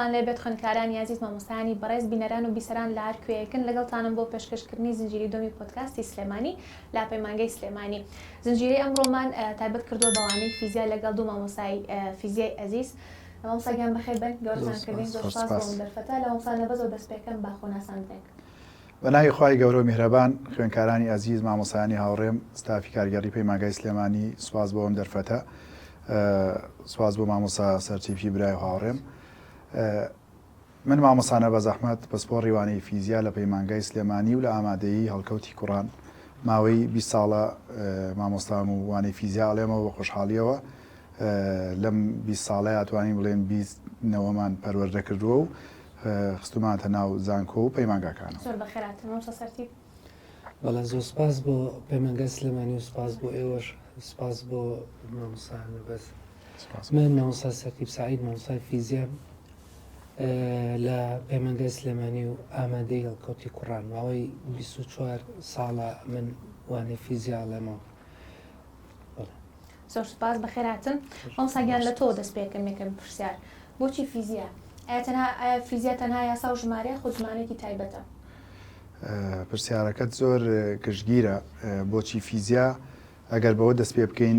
سڵاوتان لێبێت خوێندکارانی ئازیز مامۆستایانی بەڕێز بینەران و بیسەران لە هەر کوێیەکن لەگەڵتانم بۆ پێشکەشکردنی زنجیرەی دووەمی پۆدکاستی سلێمانی لە پەیمانگەی سلێمانی زنجیرەی ئەمڕۆمان تایبەت کردووە بە وانەی فیزیا لەگەڵ دوو مامۆستای فیزیای ئەزیز مامۆستا گیان بەخێر بن گەورەتان کردین زۆر سپاس بۆ ئەم دەرفەتە لە مامۆستا نەبەزەوە دەست پێکەم بە خۆناساندنێک. بە ناوی خوای گەورە و میهرەبان، خوێندکارانی ئەزیز، مامۆستایانی هاوڕێم، ستافی کارگێڕی پەیمانگای سلێمانی، سوپاس بۆ ئەم دەرفەتە. سوپاس بۆ مامۆستا سەرتیپی برای و هاوڕێم. من مامۆستا نەبەز ئەحمەد، پسپۆڕی وانەی فیزیا لە پەیمانگای سلێمانی و لە ئامادەیی هەڵکەوتی کوڕان. ماوەی 20 ساڵە مامۆستام و وانەی فیزیا ئەڵێمەوە بە خۆشحاڵییەوە. لەم 20 ساڵەیا توانین بڵێن 20 نەوەمان پەروەردە کردووە و خستومانەتە ناو زانکۆ و پەیمانگاکانەوە. زۆر بەخێرهاتن مامۆستا سەرتیپ. بەڵێ زۆر سپاس بۆ پەیمانگای سلێمانی و سپاس بۆ ئێوەش سپاس بۆ مامۆستا نەبەز. من مامۆستا سەرتیپ سەعید مامۆستای فیزیام لە پەیمانگای سلێمانی و ئامادەی هەڵکەوتی کوڕان ماوەی 24 ساڵە من وانەی فیزیا ئەڵێمەوە. زۆر سوپاس بەخێرهاتن مامۆستا گیان لە تۆوە دەست پێکەم یەکەم پرسیار بۆچی فیزیا؟ ئایا تەنها ئایا فیزیا تەنها یاسا و ژمارەیە خۆ زمانێکی تایبەتە؟ پرسیارەکەت زۆر گشتگیرە بۆچی فیزیا ئەگەر بەوە دەست پێ بکەین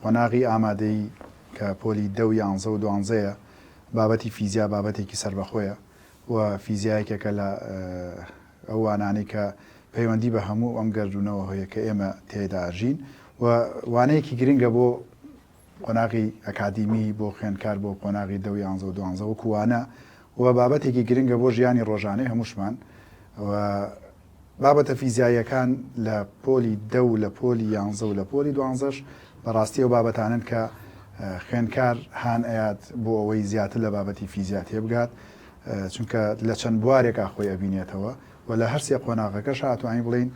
قۆناغی ئامادەیی کە پۆلی دە و یانزە و دوانزەیە بابەتی فیزیا بابەتێکی سەربەخۆیە و فیزیا یەکێکە لە ئەو وانانەی کە پەیوەندی بە هەموو ئەم گەردوونەوە هەیە کە ئێمە تێیدا ئەژین و وانەیەکی گرنگە بۆ قۆناغی ئەکادیمی بۆ خوێندکار بۆ قۆناغی دە و یانزە و دوانزە وەکو وانە و بابەتێکی گرنگە بۆ ژیانی ڕۆژانەی هەمووشمان و بابەتە فیزیاییەکان لە پۆلی دە و لە پۆلی یانزە و لە پۆلی دوانزەش بەڕاستی ئەو بابەتانەن کە خوێندکار هان ئەیات بۆ ئەوەی زیاتر لە بابەتی فیزیا تێبگات چونکە لە چەند بوارێکا خۆی ئەبینێتەوە و لە هەرسێ قۆناغەکەشا ئەتوانین بڵێین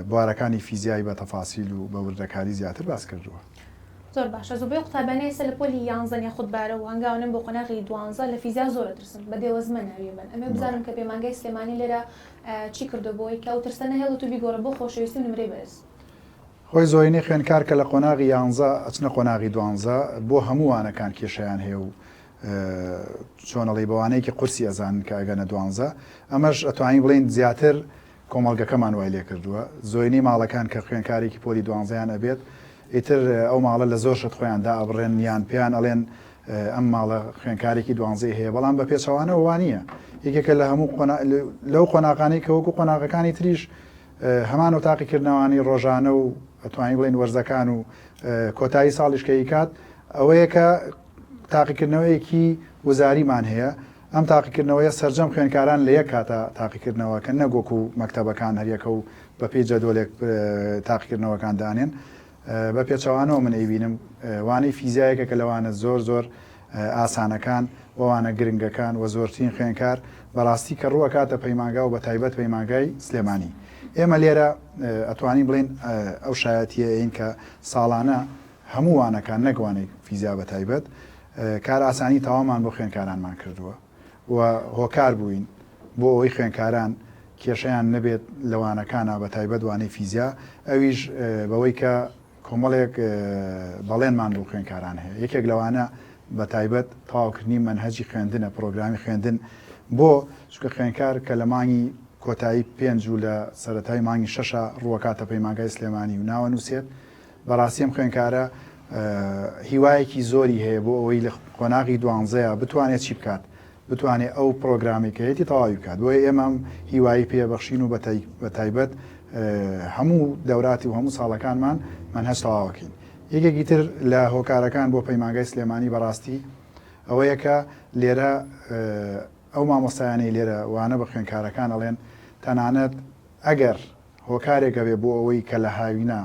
بوارەکانی فیزیای بە تەفاسیل و بە وردەکاری زیاتر باس کردووە. زۆر باشە زۆربەی قوتابیانی ئێستا لە پۆلی یانزەن یاخود بارە و هەنگاونن بۆ قۆناغی دوانزە لە فیزیا زۆر ئەترسن بە دێوەزمە ناوی ئەبەن ئەمەوێ بزانم کە پەیمانگای سلێمانی لێرە چی کردووە بۆ ئەوەی کە ئەو ترسە نەهێڵێت و بیگۆڕێت بۆ خۆشەویستی و نمرەی بەرز. خۆی زۆرینەی خوێندکار کە لە قۆناغی یانزە ئەچنە قۆناغی دوانزە بۆ هەموو وانەکان کێشەیان هەیە و چۆن ئەڵێی بە وانەیەکی قورسی ئەزانن کە ئەگەنە دوانزە ئەمەش ئەتوانین بڵێین زیاتر کۆمەڵگەکەمان وای لێکردووە زۆینەی ماڵەکان کە خوێنکارێکی پۆلی دوانزەیان ئەبێت ئیتر ئەو ماڵە لە زۆر شت خۆیان دائەبڕێن یان پێیان ئەڵێن ئەم ماڵە خوێنکارێکی دوانزەی هەیە بەڵام بە پێچەوانەوە وانە یەکێکە لە هەموو لەو قۆناغانەی کە وەکو قۆناغەکانی تریش هەمان و تاقیکردنەوانی ڕۆژانە و ئەتوانین بڵێن وەرزەکان و کۆتایی ساڵیش کە ئیکات ئەوەیە کە تاقیکردنەوەیەکی وزاریمان هەیە، ئەم تاقیکردنەوەیە سەرجەم خوێندکاران لە یەک کاتا تاقیکردنەوەکەن نەک وەکو مەکتەبەکان هەریەکە و بەپێی جەدۆلێک تاقیکردنەوەکان دانێن، بە پێچەوانەوە من ئەیبینم وانەی فیزیا یەکێکە لە وانە زۆر زۆر ئاسانەکان و وانە گرنگەکان و زۆرترین خوێندکار بەڕاستی کە ڕووەکاتە پەیمانگا و بەتایبەت پەیمانگای سلێمانی ئێمە لێرە ئەتوانین بڵێین ئەو شایەتیە ئەین کە ساڵانە هەموو وانەکان نەک وانەی فیزیا بە تایبەت کارئاسانی تەواومان بۆ خوێندکارانمان کردووە و هۆکار بووین بۆ ئەوەی خوێندکاران کێشەیان نەبێت لە وانەکانا بە تایبەت وانەی فیزیا ئەویش بەوەی کە کۆمەڵێک بەڵێنمان بۆ خوێندکاران هەیە یەکێک لەوانە بە تایبەت تەواوکردنی مەنهەجی خوێندنە پرۆگرامی خوێندن بۆ چونکە خوێندکار کە لە مانگی کۆتایی پێنج و لە سەرەتای مانگی شەشە ڕووەکاتە پەیمانگای سلێمانی و ناوەنووسێت بەڕاستی ئەم خوێندکارە هیوایەکی زۆری هەیە بۆ ئەوەی لە قۆناغی دوانزەیە بتوانێت چی بکات بتوانێت ئەو پرۆگرامی کە هەیەتی تەواوی بکات بۆیە ئێمە ئەم هیوایی پێ بەخشین و بە تایبەت هەموو دەوراتی و هەموو ساڵەکانمان مەنهەج تەواوەکەین یەکێکی تر لە هۆکارەکان بۆ پەیمانگای سلێمانی بەڕاستی ئەوەیە کە لێرە ئەو مامۆستایانەی لێرە وانە بە خوێندکارەکان ئەڵێن تەنانەت ئەگەر هۆکارێک هەبێت بۆ ئەوەی کە لە هاوینە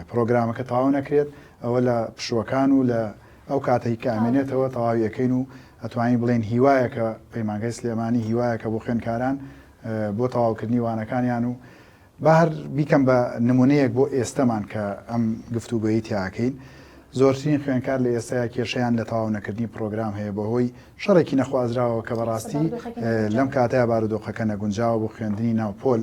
پرۆگرامەکە تەواو نەکرێت، ئەوە لە پشووەکان و لە ئەو کاتەی کە ئەمێنێتەوە تەواوی ئەکەین و ئەتوانین بڵێین هیوایەکە پەیمانگای سلێمانی هیوایەکە بۆ خوێندکاران بۆ تەواوکردنی وانەکانیان و با هەر بیکەم بە نمونەیەک بۆ ئێستەمان کە ئەم گفتوگۆیەی تیا ئەکەین زۆرترین خوێندکار لە ئێستایا کێشەیان لە تەواو نەکردنی پرۆگرام هەیە بەهۆی شەڕێکی نەخوازراوە کە بەڕاستی لەم کاتەیا بارودۆخەکە نەگونجاوە بۆ خوێندنی ناو پۆل.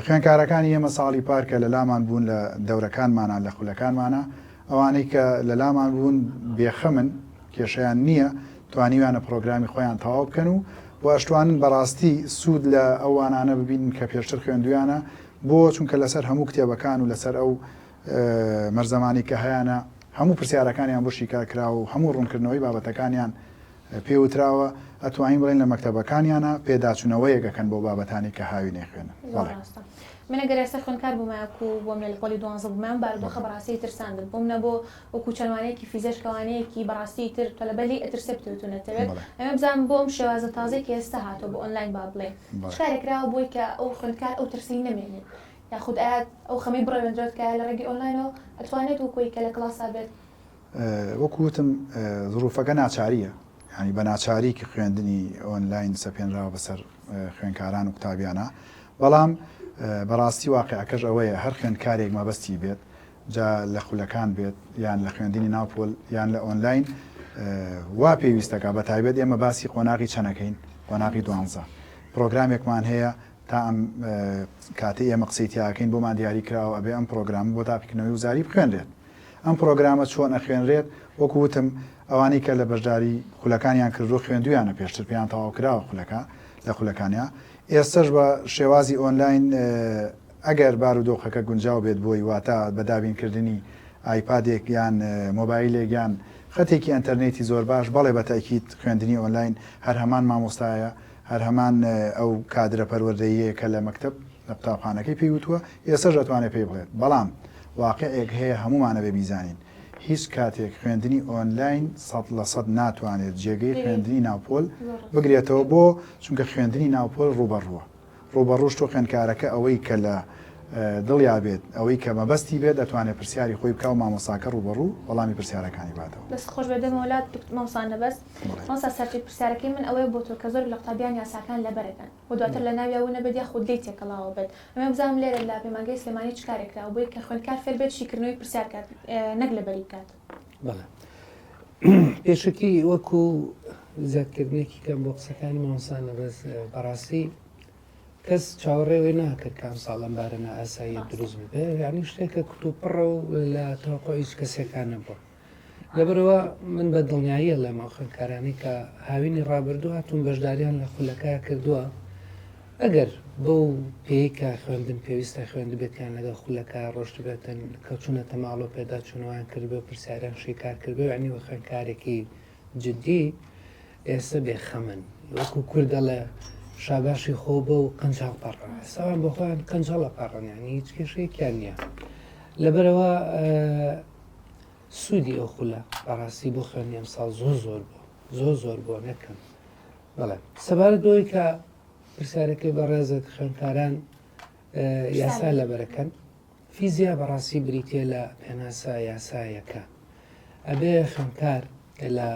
خوێندکارەکانی ئێمە ساڵی پار کە لەلامان بوون لە دەورەکانمانا لە خولەکانمانا ئەوانەی کە لەلامان بوون بێخەمن کێشەیان نییە. توانیویانە پڕۆگرامی خۆیان تەواو بکەن و و ئەشتوانن بەڕاستی سوود لە ئەو وانانە ببینن کە پێشتر خوێندویانە بۆ چونکە لەسەر هەموو کتێبەکان و لەسەر ئەو مەرزەمانی کە هەیانە هەموو پرسیارەکانیان بۆ شیکار کراوە و هەموو ڕوونکردنەوەی بابەتەکانیان پێ وتراوە، ئەتوانین بڵێین لە مەکتەبەکانیانا پێداچوونەوەیەک ئەکەن بۆ بابەتانی کە هاوینەی خوێنن. زۆر بەڵێ. ڕاستە. من ئەگەر ئێستا خوێندکار بوومایە وەکو بۆ منە لە پۆلی دوانزە بوومایە ئەم بارودۆخە بەڕاستی ترساندم بۆ منە بۆ وەکو چەند وانەیەکی فیزیاش کە وانەیەکی بەڕاستی تر تەلەبە لێی ئەترسێ بتەوێت و نەتەوێت بەڵێ. ئەمە بزانم بۆ ئەم شێوازە تازەی کە ئێستا هاتووە بۆ ئۆنلاین با بڵێین چ بەڵێ. کارێک کراوە بۆی کە ئەو خوێندکار ئەو ترسەی نەمێنێت یاخود ئایا ئەو خەمەی بڕەوێندرێت کە لە ڕێگەی ئۆنلاینەوە ئەتوانێت وەکو ئەوەی کە لە کڵاسا بێت؟ وەکو وتم زروفەکە ناچارییە، یانی بە ناچاری خوێندنی ئۆنلاین سەپێنراوە بەسەر خوێندکاران و قوتابیانا، بەڵام بەڕاستی واقیعەکەش ئەوەیە هەر خوێندکارێک مەبەستی بێت جا لە خولەکان بێت یان لە خوێندنی ناو پۆل یان لە ئۆنلاین وا پێویستەکە بە تایبەت ئێمە باسی قۆناغی چەنەکەین قۆناغی دوانزە پرۆگرامێکمان هەیە تا ئەم کاتەی ئێمە قسەی تیاکەین بۆمان دیاری کراوە ئەبێ ئەم پرۆگرامە بۆ تاقیکردنەوەی وزاری بخوێنرێت ئەم پرۆگرامە چۆن ئەخوێنرێت؟ وەکو وتم ئەوانەی کە لە بەشداری خولەکانیان کردووە خوێندویانە پێشتر پێیان تەواو کراوە خولەکە لە خولەکانیا ئێستەش بە شێوازی ئۆنلاین ئەگەر بارودۆخەکە گونجاو بێت بۆی واتە بە دابینکردنی ئایپادێک یان مۆبایلێک یان خەتێکی ئەنتەرنێتی زۆر باش بەڵێ بە تەئکید خوێندنی ئۆنلاین هەر هەمان مامۆستایە هەر هەمان ئەو کادرە پەروەردەییەیە کە لە مەکتەب لە قوتابخانەکەی پێی وتووە ئێستەش ئەتوانێت پێی بڵێت بەڵام واقیعێک هەیە هەموومان ئەبێ بیزانین هیچ کاتێک خوێندنی ئۆنلاین 100% ناتوانێت جێگەی خوێندنی ناوپۆل بگرێتەوە بۆ چونکە خوێندنی ناوپۆل ڕووبەڕووە ڕووبەڕووش تۆ خوێندکارەکە ئەوەی کە لە دڵیا بێت ئەوەی کە مەبەستی بێت ئەتوانێت پرسیاری خۆی بکا و مامۆستاکە ڕووبەڕوو وەڵامی پرسیارەکانی باتەوە. دەست خۆش بێت دەمەوە لات دکتۆر مامۆستا نەبەز. مامۆستا سەرتیپ پرسیارەکەی من ئەوەیە بۆ تۆ کە زۆرێک لە قوتابیان یاساکان لەبەرەکەن و دواتر لە ناویا ون ئەبێت یاخود لێی تێکەڵاوە بێت ئەمەوێ بزانم لێرە لە پەیمانگەی سلێمانی چ کارێک کراوە بۆی کە خوێندکار فێر بێت شیکردنەوەی پرسیار کات نەک لەبەری بکات. بەڵێ پێشەکی وەکو زیادکردنێکی کەم بۆ قسەکانی مامۆستا نەبەز بەڕاستی کەس چاوەڕێ ئەوەی ناکرد کە ئەمساڵ ئەم بارە نائاساییە دروست ببێ یعنی شتێکە کتوپڕە و لە تەوەقوعی هیچ کەسێکان نەبووە لەبەرەوە من بە دڵنیایی ئەڵێم ئەو خوێندکارانەی کە هاوینی ڕابردوو هاتوون بەشداریان لە خولەکە کردووە ئەگەر بەو پێی کە خوێندن پێویستە خوێندبێتیان لەگەڵ خولەکە ڕۆشتبێتن کە چوونەتە ماڵ و پێداچوونەوەیان کردبێ و پرسیاریان شیکار کردبێ یعنی وە خوێندکارێکی جدی ئێستا بێخەمن وەکو کورد دەڵێ شاباشی خۆ بە و قەنجاڵ پەڕن ئێستا بۆ خۆیان قەنجاڵە پەڕن یعنی هیچ کێشەیەکیان نییە لەبەرەوە سوودی ئەو خولە بەڕاستی بۆ خوێندنی ئەمساڵ زۆر زۆر بوو زۆر زۆر بووە نەکەم بەڵێ سەبارەت بەوەی کە پرسیارەکەی بەڕێزت خوێندکاران یاسا لەبەرەکەن فیزیا بەڕاستی بریتە لە پێناسە یاسایەکە ئەبێ خوێندکار لە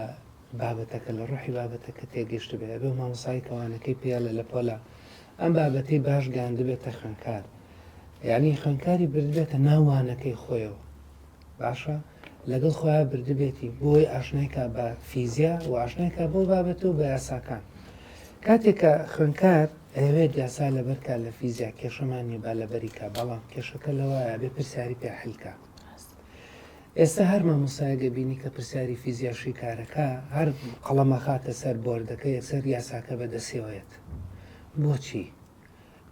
بابەتەکە لە ڕۆحی بابەتەکە تێگەشت بێ ئەبێ مامۆسای کەوانەکەی پێڵە لە پۆلە ئەم بابەتەی باش گەاندبێتە خوێندکار یعنی خوێندکاری بردبێتە ناوانەکەی خۆیەوە باشە لەگەڵ خۆیا بردبێتی بۆی ئاشنای کا بە فیزیا و ئاشنای کا بۆ بابەت و بە یاساکان کاتێک کە خوێندکار ئەیەوێت یاسا لەبەر کا لە فیزیا کێشەمان نیە با لەبەری کا بەڵام کێشەکە لەوایە بێ پرسیاری پێ حل کا ئێستا هەر مامۆستایەک ئەبینی کە پرسیاری فیزیا شیکارەکە هەر قەڵەمە خاتە سەر بۆردەکە یەکسەر یاساکە بەدەسێوەیەت بۆچی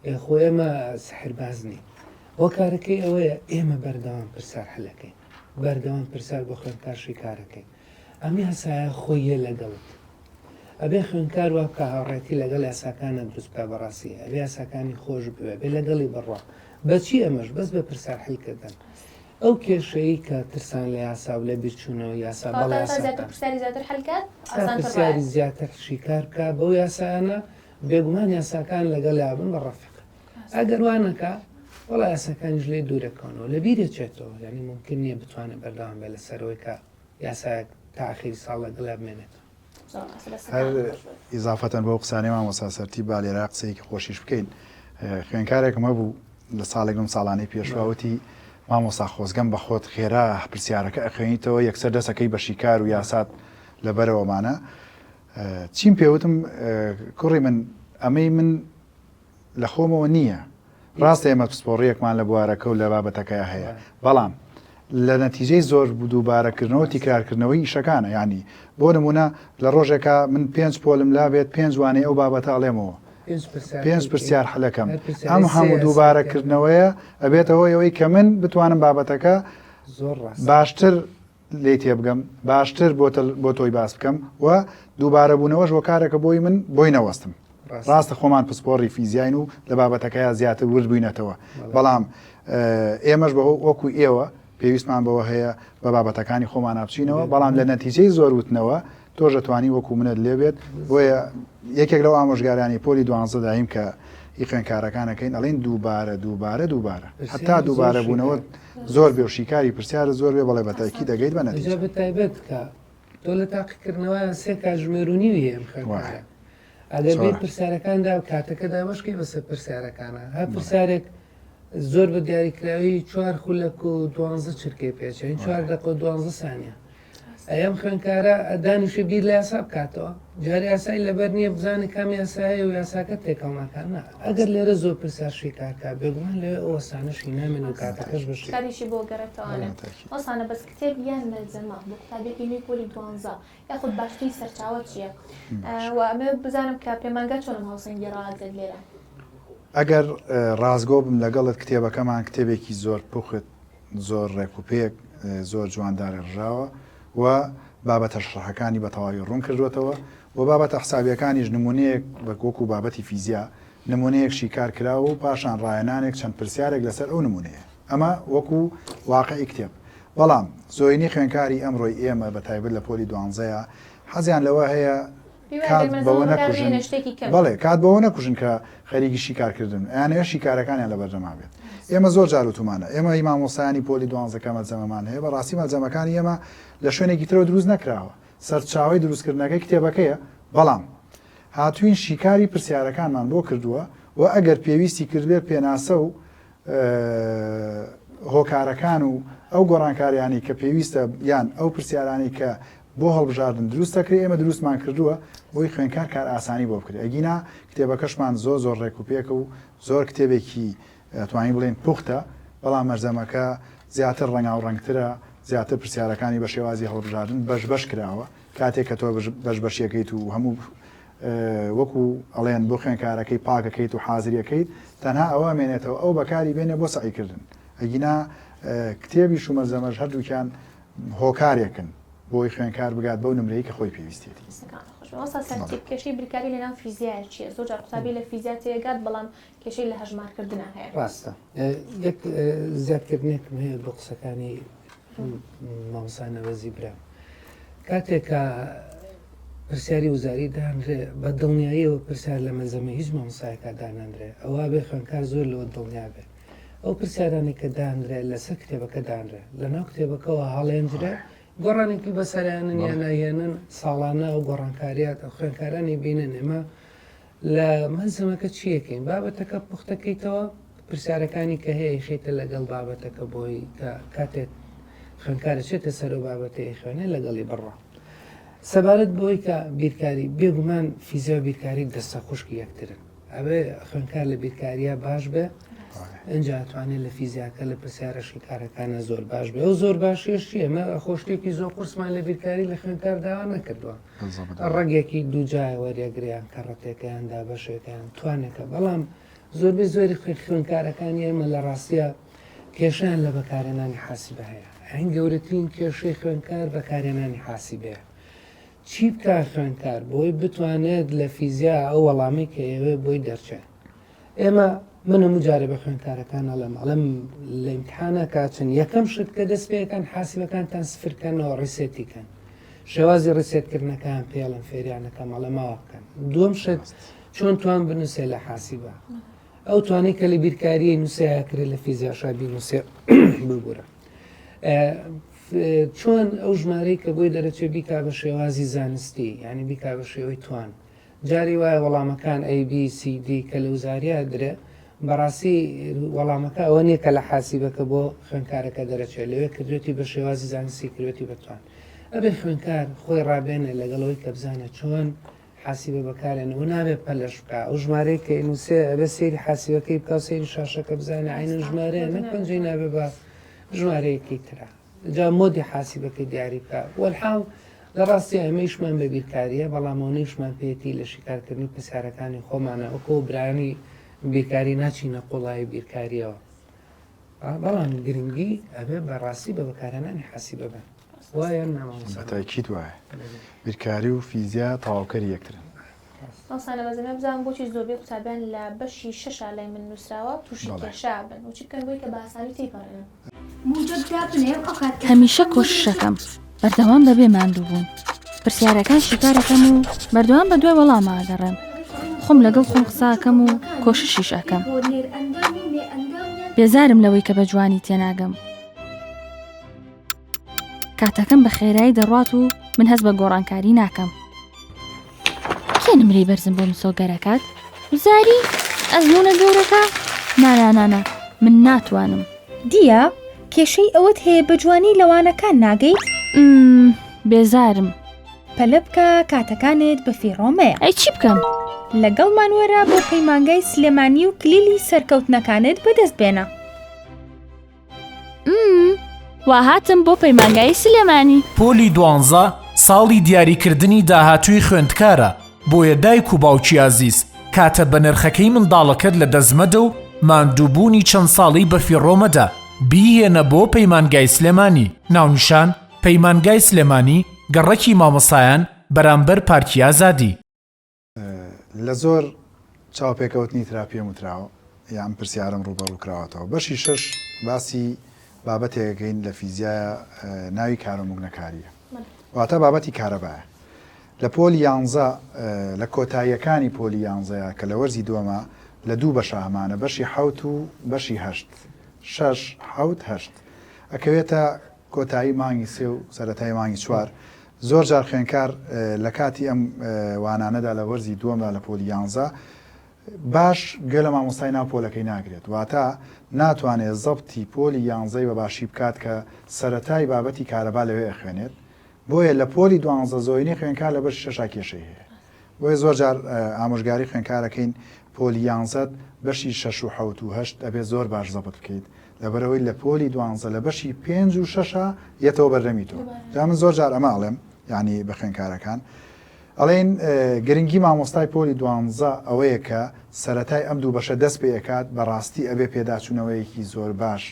ئێ خۆ ئێمە سحرباز نین. هۆکارەکەی ئەوەیە ئێمە بەردەوام پرسیار حلەکەین. بەردەوام پرسیار بۆ خوێندکار شیکارەکەین. ئەم یاسایە خۆی یە لەگەڵت. ئەبێ خوێندکار وا بکا هاوڕێتی لەگەڵ یاساکانە دروست بکا بەڕاستی. ئەبێ یاساکانی خۆش بوێ. ئەبێ لەگەڵی بڕوا. بەچی ئەمەش؟ بەس بە پرسیار حلکردن. ئەو کێشەی کە ترسان لە یاسا و لە بیرچوونەوەی یاسا بەڵێ تا زیاتر یاساکان. پرسیاری زیاتر حل کات تا ئاسانتر پرسیاری ڕایە. زیاتر شیکار بکا بەو یاسایانە بێگومان یاساکان لەگەڵیا بن بە ڕەفیق ئەگەر وا نەکا وەڵا یاساکانیش لێ دوورەکەونەوە لە بیرەچێتەوە یعنی ممکن نییە بتوانێت بەردەوام بێت لەسەرەوەی کە یاسایەک تا ئاخیری ساڵ لەگەڵیا بمێنێتەوە. هەر ئیزافەتەن بەو قسانەی مامۆستا سەرتیپ با لێرە قسەیەکی خۆشیش بکەین خوێنکارێکم هەبوو لە ساڵێک لەم ساڵانەی پێشوا وتی مامۆستا خۆزگەم بە خۆت خێرا پرسیارەکە ئەخوێنیتەوە یەکسەر دەسەکەی بە شیکار و یاسات لەبەرەوەمانە چیم پێ وتم کوڕی من ئەمەی من لە خۆمەوە نییە ڕاستە ئێمە پسپۆڕیەکمان لە بوارەکە و لە بابەتەکەیا هەیە بەڵام لە نەتیجەی زۆر دووبارەکردنەوە تیکرارکردنەوەی ئیشەکانە یانی بۆ نمونە لە ڕۆژێکا من پێنج پۆلم لابێت پێنج وانەی ئەو بابەتە ئەڵێمەوە پێنج پرسیار حلەکەم ئەم هەموو دووبارەکردنەوەیە ئەبێتە هۆی ئەوەی کە من بتوانم بابەتەکە باشتر لێی تێبگەم باشتر بۆ تۆی باس بکەم و دووبارەبوونەوەش هۆکارێکە بۆی من بۆی نەوەستم. ڕاستە خۆمان پسپۆڕی فیزیاین و لە بابەتەکەیا زیاتر ورد بووینەتەوە بەڵام ئێمەش بە وەکو ئێوە پێویستمان بەوە هەیە بە بابەتەکانی خۆمانە بچینەوە بەڵام لە نەتیجەی زۆر وتنەوە تۆش ئەتوانی وەکو منت لێبێت بۆیە یەکێک لەو ئامۆژگارانی پۆلی دوانزە دایم کە ئی خوێنکارەکان ئەکەین ئەڵێن دووبارە دووبارە دووبارە هەتا دووبارە بوونەوە زۆر بێ و شیکاری پرسیارە زۆر بێ بەڵێ بەتاکی دەگەیت بە نەتیجە. بە تایبەت کە تۆ لە تاقیکردنەوە سێ کاتژمێر و نیوی هەیە ئەم خوێندکارە ئەگەر بێ پرسیارەکاندا کاتەکە دابەشکەی بەسەر پرسیارەکانە هەر پرسیارێک زۆر بە دیاریکراوی چوار خولەک و دوانزە چرکەی پێچین چوار دەقە و دوانزە سانیە ئەی ئەم خوێندکارە دانیشێ بیر لە یاسا بکاتەوە جار یاسای لەبەر نییە بزانێ کام یاسایە و یاساکە تێکەڵ ناکات نا ئەگەر لێرە زۆر پرسیار شیکار کا بێگومان لەوێ ئەو وەستانەشی نامێن و کاتەکەش بەشی کاریشی بۆ گەڕێتەوانێ وەسانە بەس کتێب یان مەلزەمە بۆ قوتابیەکی نوێی پۆلی دوانزە یاخود باشترین سەرچاوە چییە و ئەمەوێ بزانم کە پەیمانگا چۆن ئەم هاوسەنگیە ڕائەگرێت لێرە؟ ئەگەر ڕاستگۆ بم لەگەڵت کتێبەکەمان کتێبێکی زۆر پوخت زۆر ڕێک و پێک زۆر جوان دارێڕژاوە و بابەتە شەڕحەکانی بە تەواوی ڕوون کردووەتەوە و بابەتە حسابیەکانیش نمونەیەک بە وەکو بابەتی فیزیا نمونەیەک شیکار کراوە و پاشان ڕاهێنانێک چەند پرسیارێک لەسەر ئەو نمونەیە ئەمە وەکو واقعی کتێب بەڵام زۆینەی خوێنکاری ئەمڕۆی ئێمە بە تایبەت لە پۆلی دوانزەیە حەزیان لەوە هەیە کات بەوە نەکوژن بەڵێ کات بەوە نەکوژن کە خەریکی شیکارکردن ئەیانەوێت شیکارەکانیان لەبەردەما بێت ئێمە زۆر جار وتومانە ئێمە هی مامۆستایانی پۆلی دوانزەکە مەلزەمەمان هەیە بەڕاستی مەلزەمەکانی ئێمە لە شوێنێکی ترەوە دروست نەکراوە سەرچاوەی دروستکردنەکەی کتێبەکەیە بەڵام هاتوین شیکاری پرسیارەکانمان بۆ کردووە و ئەگەر پێویستی کردبێت پێناسە و هۆکارەکان و ئەو گۆڕانکاریانەی کە پێویستە یان ئەو پرسیارانەی کە بۆ هەڵبژاردن دروست دەکرێت ئێمە دروستمان کردووە بۆی خوێنکار کارئاسانی بۆ بکرێت ئەگینا کتێبەکەشمان زۆر زۆر ڕێک و پێکە و زۆر کتێبێکی ئەتوانین بڵێین پوختە بەڵام مەرزەمەکە زیاتر ڕەنگاو ڕەنگترە زیاتر پرسیارەکانی بە شێوازی هەڵبژاردن بەش بەش کراوە کاتێک کە تۆ بەش بەشیەکەیت و هەموو وەکو ئەڵێن بۆ خوێنکارەکەی پاکەکەیت و حازریەکەیت تەنها ئەوە ئەمێنێتەوە ئەو بەکاری بێنێ بۆ سەعیکردن ئەگینا کتێبیش و مەلزەمەش هەردووکیان هۆکارێکن بۆی خوێنکار بگات بەو نمرەی کە خۆی پێویستێتی. دەستەکانت خۆش بێت. مامۆستا سەرتیپ کێشەی بیرکاری لەناو فیزیایە چییە؟ زۆر جار قوتابی لە فیزیا تێگات بەڵام کێشەی لە هەژمارکردنا هەیە. ڕاستە یەک زیادکردنێکم هەیە بۆ قسەکانی مامۆستا نەوەزی برام کاتێک کە پرسیاری وزاری دانرێ بە دڵنیاییەوە پرسیار لە مەلزەمە هیچ مامۆستایەکە دانانرێ ئەوە بێ خوێندکار زۆر لەوە دڵنیا بێ ئەو پرسیارانەی کە دانرێ لەسەر کتێبەکە دانرێ لەناو کتێبەکەوە هەڵێنجرێ گۆڕانێکی بەسەرانن یان ناهێنن ساڵانە ئەو گۆڕانکاریات ئەو خوێندکارانی بینن ئێمە لە مەلزەمەکە چیەکەین بابەتەکە پوختەکەیتەوە پرسیارەکانی کە هەیە خیتە لەگەڵ بابەتەکە بۆی کە کاتێک خوێندکارە چێتە سەر و بابەتەی خوێنێ لەگەڵی بڕە سەبارەت بۆی کە بیرکاری بێگومان فیزیا بیرکاری دەستە خوشکی یەکترن ئەبێ خوێندکار لە بیرکاریە باش بێ ئینجا ئەتوانێت لە فیزیاکە لە پرسیارە شیکارەکانە زۆر باش بێ ئەو زۆر باشێش ئێمە خۆشتێکی زۆر قورسمان لە بیرکاری لە خوێندکار داوا نەکردووە ڕەگێکی دووجای وەریەگریان کەڕەتێکیان دابەشێکیان توانێکە بەڵام زۆربەی زۆری خوێندکارەکانی ئێمە لە ڕاستە کێشیان لە بەکارهێنانی حاسیبە هەیە هەن گەورەترین کێشەی خوێندکار بەکارهێنانی حاسیبەیە چی بکا خوێندکار بۆی بتوانێت لە فیزیا ئەو وەڵامەی کە ئێوێ بۆی دەرچێت ئێمە من هەموو جارێ بە خوێندکارەکان ئەڵێم ئەڵێم لە ئیمتحانە کاچن یەکەم شت کە دەست پێەکەن حاسبەکانتان سفرکەنەوە reset ی کەن شێوازی reset کردنەکان پێڵم فێریانەکەم ئەڵێ ماوە بکەن دووەم شت چۆن توان بنووسێ لە حاسیبە ئەو توانەی کە لە بیرکاریی نووسەیە کرێ لە فیزیاشا بینووسێ ببوورە چۆن ئەو ژمارەی کە بۆی دەرەچێ بیکا بە شێوازی زانستی یعنی بیکا بە شێوەی توان جاری وایە وەڵامەکان A B C D کە لە وزاریا درێ بەڕاستی وەڵامەکە ئەوە نییە کە لە حاسیبەکە بۆ خوێندکارەکە دەرەچێت لەوێ کردوێتی بە شێوازی زانستی کردوێتی بەتوان ئەبێ خوێندکار خۆی ڕابێنێ لەگەڵەوەی کە بزانێت چۆن حاسیبە بەکارێنە و نابێ پەلەش بکا ئەو ژمارەی کە ئینوسێ ئەبێ سەیری حاسیبەکەی بکا و سەیری شاشەکە بزانێ عینەن ژمارەیە نەک پەنجەی نابێ بە. ژمارەیەکی ترە جا mode ی حاسیبەکەی دیاری بکە وەلحاڵ لە ڕاستی ئێمە ئیشمان بە بیرکاریە بەڵام ئەوەنە ئیشمان پێیەتی لە شیکارکردنی پرسیارەکانی خۆمانە وەکۆ برایانی بیرکاری ناچینە قوڵایی بیرکاریەوە بەڵام گرنگی ئەبێ بەڕاستی بە بەکارهێنانی حاسیبە بن وایە بە تاکید وایە بیرکاری و فیزیا تەواوکەری یەکترن. مامۆستا نەبەز ئەمەوێ بزانم بۆچی زۆربەی قوتابیان لە بەشی شەشا لای من نوسراوە توشی کێشە ئەبن و چی بکەن بۆی کە بە ئاسانی تێیپەڕێنن. هەمیشە کۆششەکەم بەردەوام بەبێ ماندووبوون پرسیارەکان شیکارەکەم و بەردەوام بە دوای وەڵاما ئەگەڕێم خۆم لەگەڵ خۆم قساکەم و کۆششیش ئەکەم بێزارم لەوەی کە بە جوانی تێناگەم کاتەکەم بە خێرایی دەڕوات و من هەست بە گۆڕانکاری ناکەم کێ نمرەی بەرزم بۆ مسۆگەرەکات وزاری ئەزمونە گەورەکە نانانانا من ناتوانم دیە کێشەی ئەوەت هەیە بە جوانی لەوانەکان ناگەیت؟ بێزارم. پەلە بکە کاتەکانت بە فیڕۆ مەیە. ئەی چی بکەم؟ لەگەڵمان وەرە بۆ پەیمانگای سلێمانی و کلیلی سەرکەوتنەکانت بەدەست بێنە. ئمم وا هاتم بۆ پەیمانگای سلێمانی. پۆلی دوانزە ساڵی دیاریکردنی داهاتووی خوێندکارە، بۆیە دایک و باوکی ئازیز کاتە بەنرخەکەی منداڵەکەت لەدەست مەدە و ماندووبوونی چەند ساڵەی بەفیڕۆ مەدە، بیهێنە بۆ پەیمانگای سلێمانی. ناونیشان، پەیمانگای سلێمانی، گەڕەکی مامۆستایان، بەرامبەر پارکی ئازادی. لە زۆر چاوپێکەوتنی ترا پێم وتراوە یا ئەم پرسیارەم ڕووبەڕوو کراوەتەوە. بەشی شەش باسی بابەتێکەکەین لە فیزیایە ناوی کارۆموگنەکارییە. واتە بابەتی کارەبایە. لە پۆلی یانزە لە کۆتاییەکانی پۆلی یانزەیە کە لە وەرزی دووەمە لە دوو بەشە هەمانە بەشی حەوت و بەشی هەشت. شەش، حەوت، هەشت. ئەکەوێتە کۆتایی مانگی سێ و سەرەتای مانگی چوار. زۆر جار خوێنکار لە کاتی ئەم وانانەدا لە وەرزی دووەمدا لە پۆلی یانزە باش گوێ لە مامۆستای ناو پۆلەکەی ناگرێت واتە ناتوانێت زەبتی پۆلی یانزەی بە باشی بکات کە سەرەتای بابەتی کارەبا لەوێ ئەخوێنێت بۆیە لە پۆلی دوانزە زۆینەی خوێنکار لە بەشی شەشا کێشەی هەیە بۆیە زۆر جار ئامۆژگاری خوێنکارەکەین پۆلی یانزەت بەشی شەش و حەوت و هەشت ئەبێ زۆر باش زەبت بکەیت لەبەرئەوەی لە پۆلی دوانزە لە بەشی پێنج و شەشا یەتەوە بەردەمی تۆ جا من زۆر جار ئەمە ئەڵێم یعنی بە خوێنکارەکان ئەڵێن گرنگی مامۆستای پۆلی دوانزە ئەوەیە کە سەرەتای ئەم دوو بەشە دەست پێ ئەکات بەڕاستی ئەبێ پێداچوونەوەیەکی زۆر باش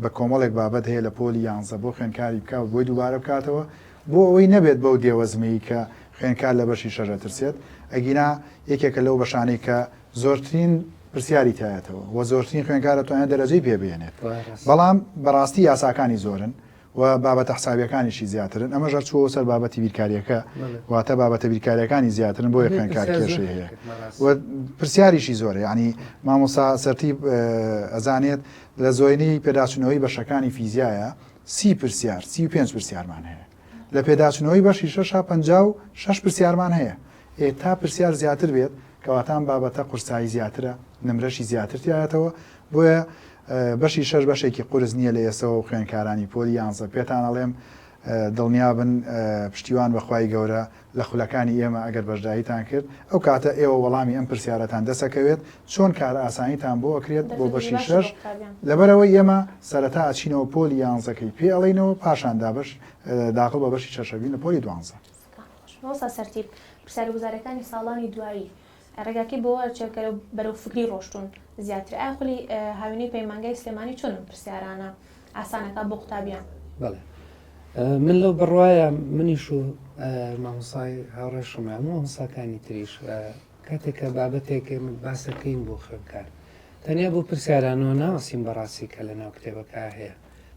بە کۆمەڵێک بابەت هەیە لە پۆلی یانزە بۆ خوێنکاری بکا و بۆی دووبارە بکاتەوە بۆ ئەوەی نەبێت بەو دێوەزمەی کە خوێنکار لە بەشی شەش ئەترسێت ئەگینا یەکێکە لەو بەشانەی کە زۆرترین پرسیاری تایەتەوە و زۆرترین خوێنکار ئەتوانێت دەرەجەی پێ بهێنێت بەڵام بەڕاستی یاساکانی زۆرن و بابەتە حسابیەکانیشی زیاترن ئەمەش هەر چووەوە سەر بابەتی بیرکاریەکە واتە بابەتە بیرکاریەکانی زیاترن بۆیە خوێنکار کێشەی هەیە و پرسیاریشی زۆرە یعنی مامۆسا سەرتیب ئەزانێت لە زۆینەی پێداچوونەوەی بەشەکانی فیزیایە سی پرسیار 35 پرسیارمان هەیە لە پێداچوونەوەی بەشی شەشا 56 پرسیارمان هەیە ئێ تا پرسیار زیاتر بێت کەواتە ئەم بابەتە قورسایی زیاترە نمرەشی زیاتر تیایەتەوە بۆیە بەشی شەش بەشێکی قورس نییە لە ئێسەوە و خوێنکارانی پۆلی یانزە پێتان ئەڵێم دڵنیابن پشتیوان بەخوای گەورە لە خولەکانی ئێمە ئەگەر بەشداریتان کرد ئەو کاتە ئێوە وەڵامی ئەم پرسیارەتان دەسەکەوێت چۆن کار ئاسانیتان بۆ ئەکرێت بۆ بەشی شەش لەبەرەوەی ئێمە سەرەتا ئەچینەوە پۆلی یانزەکەی پێ ئەڵێینەوە پاشان دابەش داخڵ بە بەشی شەشەبین لە پۆلی دوانزە. مامۆستا سەرتیپ، پرسیارە گوزارەکانی ساڵانی دوایی ڕێگاکەی بۆ ئەچێت کە بەرەو فکری ڕۆشتوون زیاتر، ئایا خولی هاوینەی پەیمانگای سلێمانی چۆن ئەم پرسیارانە ئاسان ئەکات بۆ قوتابیان؟ بەڵێ من لەو بڕوایە منیش و مامۆستای هاوڕێشم هەموو مامۆستاکانی تریش کاتێک کە بابەتێک ئێمە باسەکەین بۆ خوێندکار تەنیا بۆ پرسیارانەوە ناوەسین بەڕاستی کە لە ناو کتێبەکە هەیە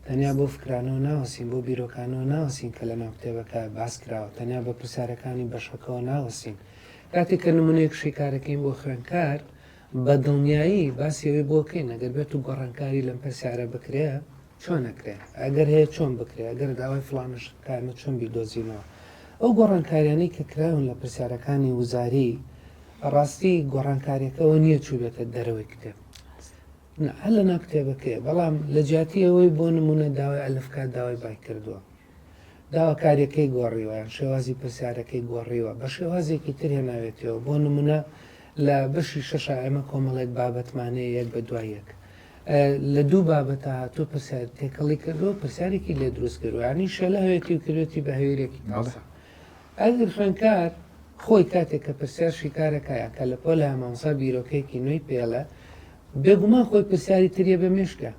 تەنیا بۆ فکرانەوە ناوەستین، بۆ بیرۆکانەوە ناوەستین کە لەناو کتێبەکە باس کراوە، تەنیا بە پرسیارەکانی بەشەکەوە ناوەستین. کاتێک کە نموونەیەک شیکارەکەین بۆ خوێندکار، بە دڵنیایی باسی ئەوەی بۆ کەین ئەگەر بێت و گۆڕانکاری لەم پرسیارە بکرێ چۆن ئەکرێ، ئەگەر هەیە چۆن بکرێ، ئەگەر داوای فڵانە شت بکا ئێمە چۆن بیدۆزینەوە. ئەو گۆڕانکاریانەی کە کراون لە پرسیارەکانی وزاری، بەڕاستی گۆڕانکاریەکە ئەوە نییە چووبێتە دەرەوەی کتێب. نا هەر لەناو کتێبەکەیە بەڵام لە جیاتی ئەوەی بۆ نمونە داوای ئەلف کات داوای بای کردووە داواکاریەکەی گۆڕیوە یان شێوازی پرسیارەکەی گۆڕیوە بە شێوازێکی تر هێناوێتەوە بۆ نمونە لە بەشی شەشا ئێمە کۆمەڵێک بابەتمانەیە یەک بە دوای یەک. لە دوو بابەتە هاتووە پرسیار تێکەڵی کردووە پرسیارێکی لێ دروست کردووە یانی شەلە هەوێتی و کردوێتی بە هەویرێکی تازە. ئەگەر خوێندکار خۆی کاتێک کە پرسیار شیکارەکە یا کە لە پۆلە مامۆستا بیرۆکەیەکی نوێی پێڵە بێگومان خۆی پرسیاری تریە بە مێشکە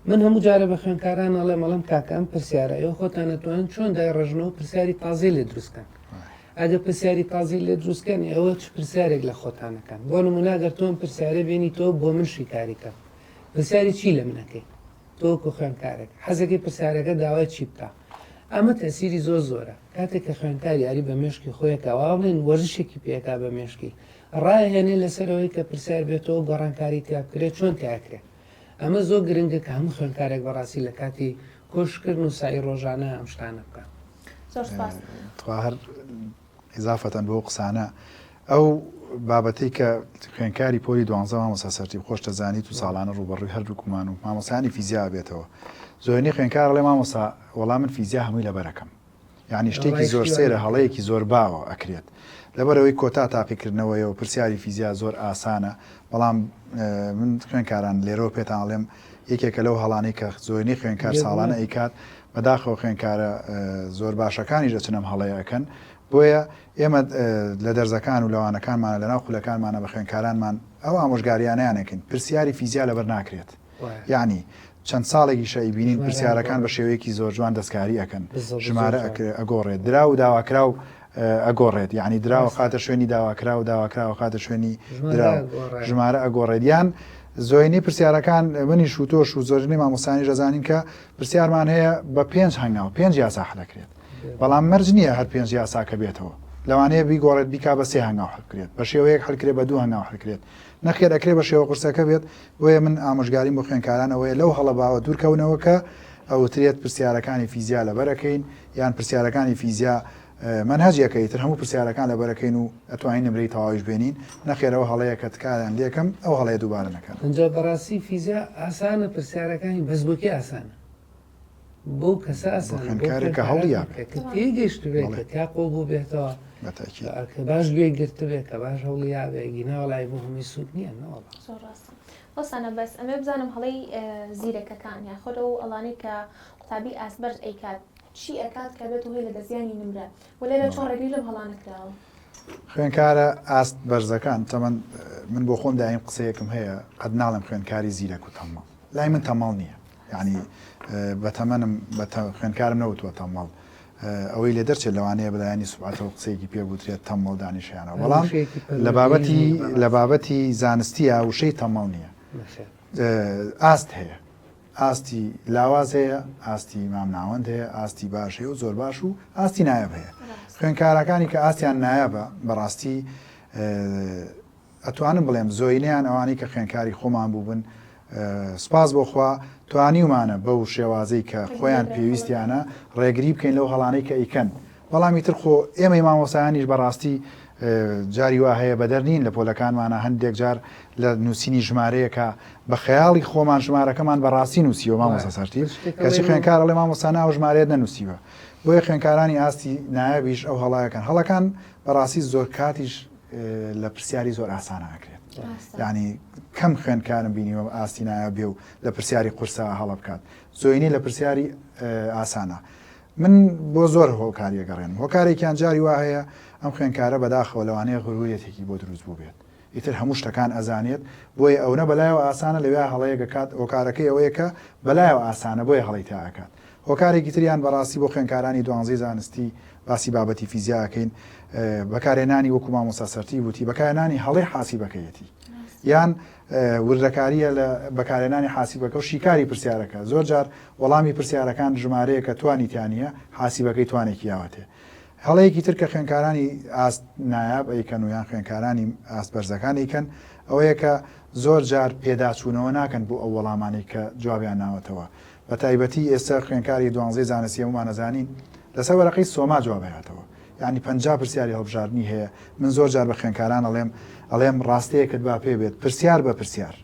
من هەموو جارە بە خوێندکاران ئەڵێم ئەڵێم کاکە ئەم پرسیارە ئێوە خۆتان ئەتوانن چۆن دایڕێژنەوە پرسیاری تازەی لێ دروستکەن ئەگەر پرسیاری تازەی لێ دروستکەن ئێوە چ پرسیارێک لە خۆتانەکەن بۆ نمونە ئەگەر تۆم پرسیارە بێنی تۆ بۆ من شیکاری کەم پرسیاری چی لە منەکەی تۆ وەکو خوێندکارێک حەزەکەی پرسیارەکە داوای چی بکە ئەمە تەسیری زۆر زۆرە کاتێک کە خوێندکار یاری بە مێشکی خۆیەکە وا بڵێن وەرزشێکی پێکا بە مێشکی ڕایهێنێ لەسەرەوەی کە پرسیار بێتەوە گۆڕانکاری تیا بکرێت چۆن تیاکرێت ئەمە زۆر گرنگە کە هەموو خوێندکارێک بەڕاستی لە کاتی کۆشکردن و سەعی ڕۆژانە ئەم شتانە بکات. زۆر سوپاس. تخوا هەر ئیزافەتەن بۆ قسانە ئەو بابەتەی کە خوێنکاری پۆلی دوانزە مامۆستا سەرتیپ خۆش دەزانیت و ساڵانە ڕووبەڕووی هەردووکمان و مامۆستایانی فیزیا بێتەوە زۆرینەی خوێنکار ئەڵێ مامۆستا وەڵا من فیزیا هەمووی لەبەرەکەم یانی شتێکی زۆر سەیرە هەڵەیەکی زۆر باوە ئەکرێت لەبەرئەوەی کۆتا تاقیکردنەوەیە و پرسیاری فیزیا زۆر ئاسانە بەڵام من خوێنکاران لێرەوە پێتان ئەڵێم یەکێکە لەو هەڵانەی کە زۆرینەی خوێنکار ساڵانە ئەیکات بەداخەوە خوێنکارە زۆر باشەکانیش ئەچن ئەم هەڵەیە ئەکەن بۆیە ئێمە لە دەرزەکان و لەوانەکانمانە لەناو خولەکانمانە بە خوێنکارانمان ئەو ئامۆژگاریانەیان ئەکەین پرسیاری فیزیا لەبەر ناکرێت یەعنی چەند ساڵێکیشە ئەیبینین پرسیارەکان بە شێوەیەکی زۆر جوان دەستکاری ئەکەن ژمارە ئەگۆڕێت دراو و داواکراو ئەگۆڕێت یعنی دراوە خاتە شوێنی داواکراو داواکراوە خاتە شوێنی دراو ژمارە ئەگۆڕێت یان زۆینەی پرسیارەکان منیش و تۆش و زۆرینەی مامۆستانی دەزانین کە پرسیارمان هەیە بە پێنج هەنگاو پێنج یاسا حلەکرێت بەڵام مەرج نییە هەر پێنج یاساکە بێتەوە لەوانەیە بیگۆڕێت بیکا بە سێ هەنگاو حلکرێت بە شێوەیەک حلکرێت بە دوو هەنگاو حلکرێت نەخێر ئەکرێ بە شێوە قورسەکە بێت، بۆیە من ئامۆژگاریم بۆ خوێندکاران ئەوەیە لەو هەڵە باوە دوورکەونەوە کە ئەوترێت پرسیارەکانی فیزیا لەبەرەکەین یان پرسیارەکانی فیزیا مەنهەجێکە ئیتر هەموو پرسیارەکان لەبەرەکەین و ئەتوانین نمرەی تەواویش بێنین، نەخێر ئەوە هەڵەیە کە تکایان لێکەم ئەو هەڵەیە دووبارە نەکەن. ئینجا بەڕاستی فیزیا ئاسانە پرسیارەکانی بەس بۆ کێ ئاسانە؟ بەو کەسە بۆ ئاسانە بۆ خوێندکارێک کە خوێندکارە هەوڵیابێ. کە کە تێگەیشتبێ بەڵێ کە تیا قووڵ بووبێتەوە بە تەئکید. کە باش گوێی گرتبێ کە باش هەوڵیابێ گینا وەڵای بۆ هەمووی سوود نییە نەوەڵا. زۆر ڕاستە وەسانە بەس ئەمەوێ بزانم هەڵەی زیرەکەکان یاخود ئەو هەڵانەی کە قوتابی ئاست بەرز ئەیکات چی ئەکات کە بێتە هۆی لەدەستدانی نمرە وە لێرە چۆن بەڵێ. ڕێگری لەم هەڵانە کراوە؟ خوێندکارە ئاست بەرزەکان تەمەن من بۆ خۆم دایم قسەیەکم هەیە قەت ناڵێم خوێندکاری زیرەک و تەمەڵ لای من تەمەڵ نییە یانی بەتەمەنم بە خوێندکارم نەوتووە تەمەڵ ئەوەی لێ دەرچێت لەوانەیە بەلایەنی سوبعەتەوە قسەیەکی پێ بوترێت تەمەڵ دانیشیانەوە بەڵام لە بابەتی لە بابەتی زانستیە وشەی تەمەڵ نییە ئاست هەیە ئاستی لاواز هەیە ئاستی مامناوەند هەیە ئاستی باش هەیە و زۆر باش و ئاستی نایاب هەیە خوێنکارەکانی کە ئاستیان نایابە بەڕاستی ئەتوانم بڵێم زۆینەیان ئەوانەی کە خوێندکاری خۆمان بووبن سوپاس بۆ خوا توانیومانە بەو شێوازەی کە خۆیان پێویستیانە ڕێگری بکەین لەو هەڵانەی کە ئەیکەن بەڵام ئیتر خۆ ئێمەی مامۆستایانیش بەڕاستی جاری وا هەیە بەدەر نین لە پۆلەکانمانە هەندێک جار لە نووسینی ژمارەیەکە بە خەیاڵی خۆمان ژمارەکەمان بەڕاستی نووسیوە مامۆستا سەرتیپ کەچی خوێندکار ئەڵێ مامۆستا نا ئەو ژمارەیەت نەنووسیوە بۆیە خوێندکارانی ئاستی نایابیش ئەو هەڵایەکەن هەڵەکان بەڕاستی زۆر کاتیش لە پرسیاری زۆر ئاسانە ئەکرێت یعنی کەم خوێندکارم بینیوە ئاستی نایە بێ و لە پرسیاری قورسا هەڵە بکات زۆینەی لە پرسیاری ئاسانە من بۆ زۆر هۆکاری گەڕێن هۆکارێکیان جاری وا هەیە ئەم خوێندکارە بەداخەوە لەوانەیە غرورێتێکی بۆ دروست بوو بێت ئیتر هەموو شتەکان ئەزانێت بۆیە ئەونە بەلایەوە ئاسانە لەوێ هەڵەیەک ئەکات هۆکارەکەی ئەوەیە کە بەلایەوە ئاسانە بۆیە هەڵەی تا ئەکات هۆکارێکی تریان بەڕاستی بۆ خوێندکارانی دوانزەی زانستی باسی بابەتی فیزیا ئەکەین بەکارهێنانی وەکو مامۆستا سەرتیپ وتی بەکارهێنانی هەڵەی حاسیبەکەیەتی یان وردەکاریە لە بەکارهێنانی حاسیبەکە و شیکاری پرسیارەکە زۆر جار وەڵامی پرسیارەکان ژمارەیەکە توانی تیانە حاسیبەکەی توانێکی یاوەتێ هەڵەیەکی تر کە خوێندکارانی ئاست نایاب ئەیکەن و یان خوێندکارانی ئاست بەرزەکان ئەیکەن ئەوەیە کە زۆر جار پێداچوونەوە ناکەن بۆ ئەو وەڵامانەی کە جوابیان ناوەتەوە بە تایبەتی ئێستا خوێندکاری دوانزەی زانستی هەموومان ئەزانین لەسەر وەرەقەی سۆما جواب هاتەوە یعنی 50 پرسیاری هەڵبژاردنی هەیە من زۆر جار بە خوێندکاران ئەڵێم ئەڵێم ڕاستەیەکت با پێ بێت پرسیار بە پرسیار